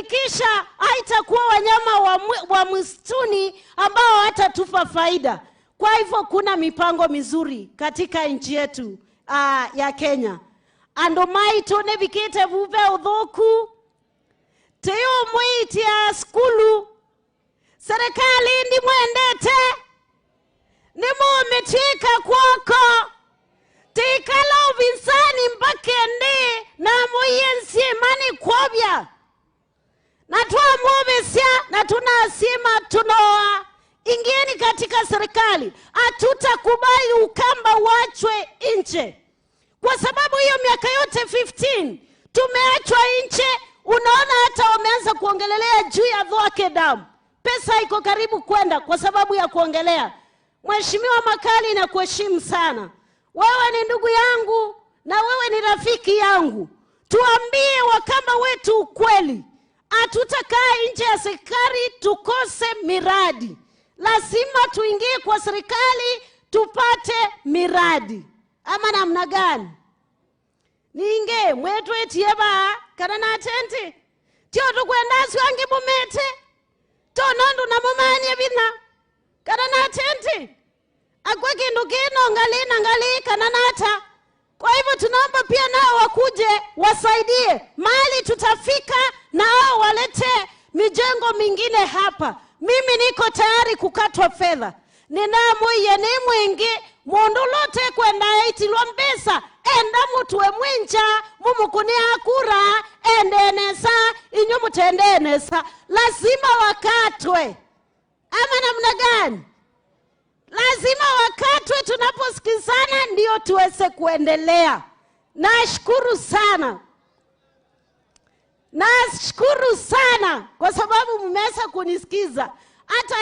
kuhakikisha haitakuwa wanyama wa msituni ambao hatatupa faida. Kwa hivyo kuna mipango mizuri katika nchi yetu ya Kenya. Andu maitu nibikite vuve uthuku tiyo mwitia skulu serikali ndi mwendete nimumitika kwoko tikala uvinsani mpakende na muyensie mani kwobya na tuamubesya na tunasima tunoa. Ingieni katika serikali. Hatutakubali Ukamba uachwe nje, kwa sababu hiyo miaka yote 15 tumeachwa nje. Unaona hata wameanza kuongelelea juu ya Thwake Dam, pesa iko karibu kwenda kwa sababu ya kuongelea. Mheshimiwa Makali, na kuheshimu sana, wewe ni ndugu yangu na wewe ni rafiki yangu. Tuambie Wakamba wetu ukweli. Hatutakaa nje ya serikali tukose miradi. Lazima tuingie kwa serikali tupate miradi. Ama namna gani? Ninge mwetu etieba kana na tente. Tio tukwenda siwangi mumete. Tonondu na mumanye bina. Kana na tente. Akwa kindu kino ngali na ngali kana nata. Kwa hivyo tunaomba pia nao wakuje wasaidie. Mahali tutafika na hao walete mijengo mingine hapa. Mimi niko tayari kukatwa fedha. Ninamuye ni mwingi mundu lote kwenda itilwa mbesa enda mutwe mwinja mumukunia kura endenesa inyu mutendenesa. Lazima wakatwe. Ama namna gani? Lazima wakatwe. Tunaposikizana ndio tuweze kuendelea. Nashukuru sana. Nashukuru sana kwa sababu mmeweza kunisikiza. Hata